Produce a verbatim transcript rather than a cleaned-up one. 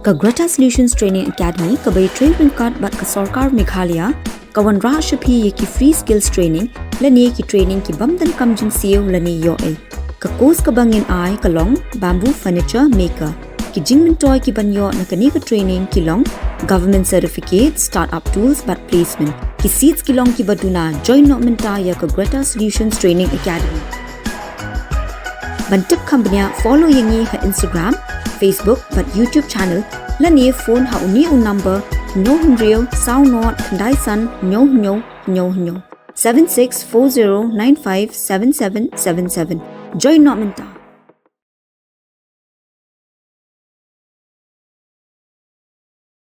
Ka Greta Solutions Training Academy, kaba ïatrei ryngkat bad ka Sorkar Meghalaya, ka wanrah sha phi ïa ki free skills training lane ki training ki bym donkam jingsiew lane ïoh ei. Ka course kaba ngin ai ka long Bamboo Furniture Maker. Ki jingmyntoi kiban ïoh na kane ka training ki long Government Certificate, Startup Tools bad Placement. Ki seats ki long kiba duna. Join noh mynta ïa ka Greta Solutions Training Academy. Ban tip kham bniah, follow ïa ngi ha Instagram, Facebook bad YouTube channel, lane phone ha une u number: hynñiew hynriew saw nod khyndai san hynñiew hynñiew hynñiew hynñiew, seven six four zero nine five seven seven seven seven. Join noh mynta.